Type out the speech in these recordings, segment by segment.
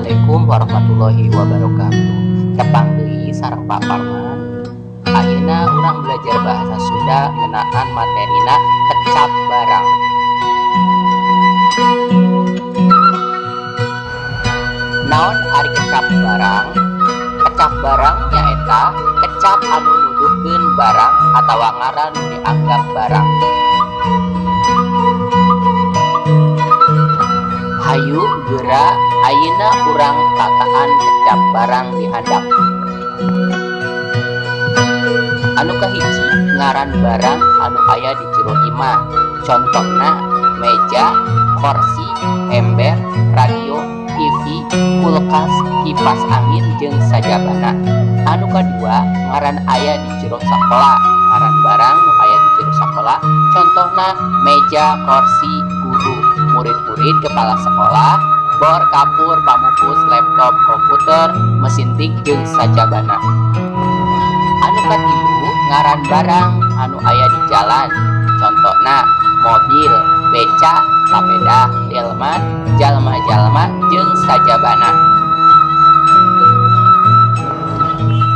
Assalamualaikum warahmatullahi wabarakatuh. Tepang deui sareng Pak Parman. Ayeuna urang belajar bahasa Sunda ngeunaan materina kecap barang. Naon ari kecap barang? Kecap barang nyaeta kecap anu nuduhkeun barang atawa ngaran nu dianggap barang. Hayu geura ayeuna urang tataan kecap barang di handap. Anu kahiji ngaran barang anu aya di jero imah. Contona meja, korsi, ember, radio, TV, kulkas, kipas angin jeung sajabana. Anu kadua ngaran aya di jero sakola. Ngaran barang nu aya di jero sakola contohna meja, korsi, guru, murid-murid, kepala sekolah, bor, kapur, pamupus, laptop, komputer, mesin tik jeung sajabana. Anu katilu ngaran barang anu aya di jalan. Contohna mobil, beca, sapeda, delman, jalma-jalma jeung sajabana.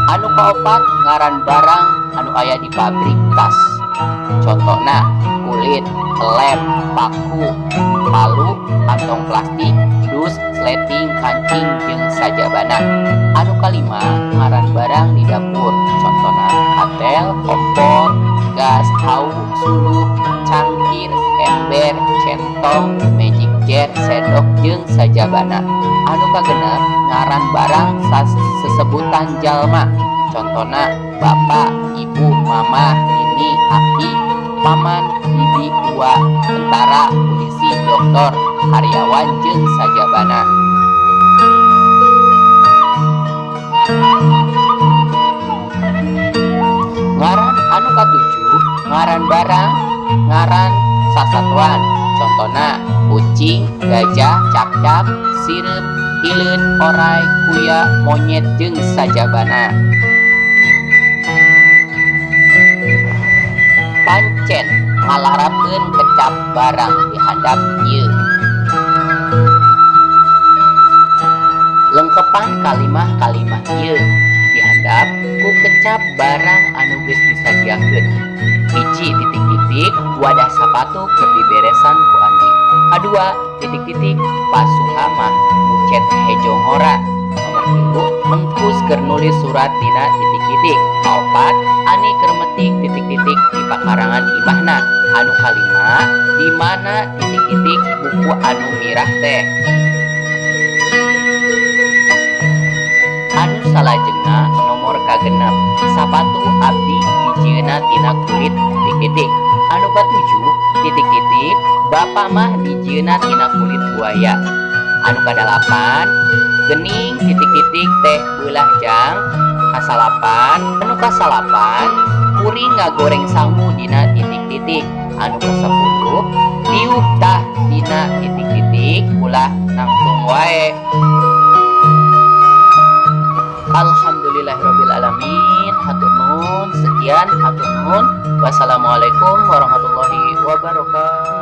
Anu kaopat ngaran barang anu aya di pabrik tas. Contohna kulit, lem, paku, palu, kantong plastik, dus, sleting, kancing jeung sajabana. Anu kalima ngaran barang di dapur. Contohna katel, kompor, gas, hawu, suluh, cangkir, ember, centong, magic jar, sendok jeung sajabana. Anu kagenep ngaran barang sesebutan jalma. Contohna bapak, ibu, mama, nini, aki, paman, bibi, ua, tentara, polisi, dokter, karyawan jeung sajabana. Ngaran anu katujuh ngaran barang ngaran sasatuan. Contohna kucing, gajah, cakcak, sireup, hileud, oray, kuya, monyet jeung sajabana. Pancen ngalarapkeun kecap barang di handap ieu. Lengkepan kalimah-kalimah ieu di handap ku kecap barang anu geus disadiakeun. Hiji titik titik wadah sapatu keur diberesan ku Andi. Kadua titik titik Pak Suha mah nu cet hejo ngora. Nomor tilu engkus keur nulis surat dina titik titik. Kaopat Ani keur metik titik titik di pakarangan imahna. Anu kalima di mana titik titik buku anu mirah teh. Anu salajengna nomor kagenep sapatu abdi dijieunna tina kulit titik titik. Anu katujuh titik titik bapak mah dijieunna tina kulit buaya. Anu kadalapan gening titik titik teh beulah jang kasalapan. Anu kasalapan kuring ngagoreng sangu dina titik titik. Anu kasapuluh diuk tah dina titik titik ulah nangtung wae. Alhamdulillahirabbil alamin. Hatur nuhun sekian, hatur nuhun. Wassalamualaikum warahmatullahi wabarakatuh.